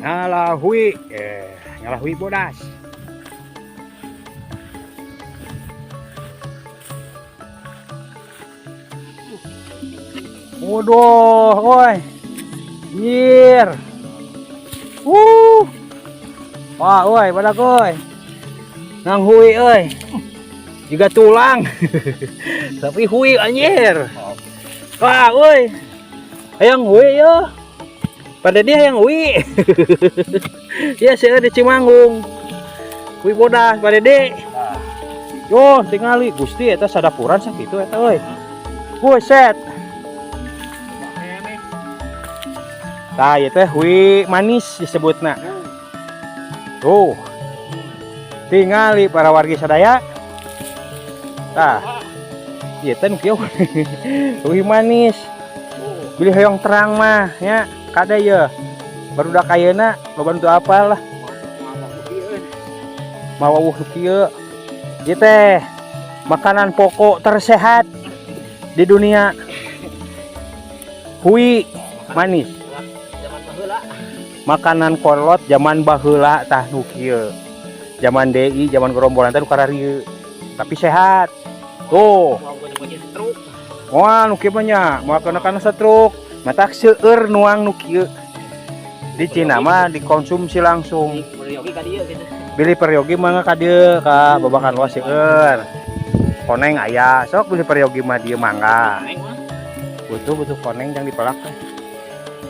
Ngala hui, ngala hui bodas. Waduh, oi. Nyir. Wah, oi, badak oi. Nang hui euy. Juga tulang. Tapi hui anjir. Wah, oi. Hayang hui yo. Pada dia hayang hui. Ya, saya di Cimanggung. Hui bodas pada de. Yo, tingali Gusti eta sadapuran sakitu eta euy. Buset. Tah, ieu teh hui manis disebutna. Tuh. Tingali para wargi sadaya. Tah. Ieu teh nu kieu. Hui manis. Bilih hoyong terang mah nya kade ye. Barudak ayeuna loba nu teu apal lah. Mawa nu kieu. Ieu teh makanan pokok tersehat di dunia. Hui manis. Zaman baheula. Makanan kolot zaman baheula tah nu kieu. Zaman DI, zaman gerombolan teh nu kararieu. Tapi sehat. Tuh. Mau gua stroke. Moal nu kieu mah nya, moal kena kana stroke. Matak seueur nuang nu kieu. Di Cina mah dikonsumsi langsung. Peryogi ka dieu gitu. Bilih peryogi mah ka dieu ka Babakan Luas seueur. Koneng aya, sok bilih peryogi mah dieu mangga. Koneng mah. Butuh butuh koneng jang dipelak teh.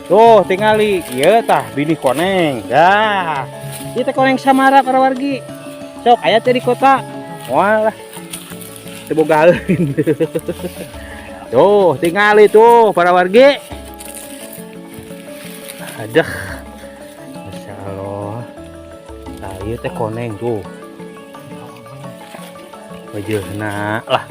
Tuh, tingali, ieu tah bilih koneng. Dah. Ieu teh koneng Samara para wargi. Sok aya teh di kota. Moal lah. Teu bogaeun. Tuh, tingali tuh para wargi. Aduh. Masya Allah. Nah, ieu teh koneng tuh. Wajahna lah.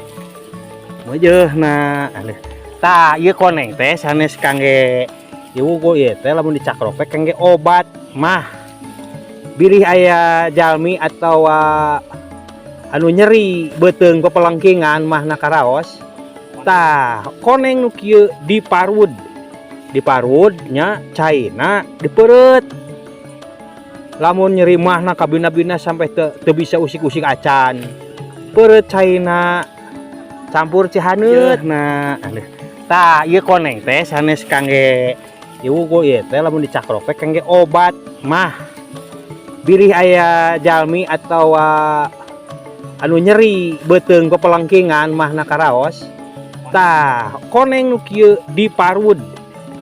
Wajahna. Aduh. Tah, ieu koneng teh sanes kangge ieu wungkul, ieu teh lamun dicakrok teh kangge obat mah. Bilih aya jalmi atau anu nyeri beuteung pepelengkingan mahna karaos. Tah, koneng nu kieu diparud. Diparud nya caina dipeureut. Lamun nyeri mahna kabina-bina sampai teu bisa usik-usik acan. Peureut caina campur cihaneut. Nah, aduh. Tah, ieu koneng teh sanes kangge ieu wungkul, ieu teh lamun dicakrok teh kangge obat mah. Bilih aya jalmi atau anu nyeri beuteung pepelengkingan mahna karaos. Tah, koneng nu kieu diparud.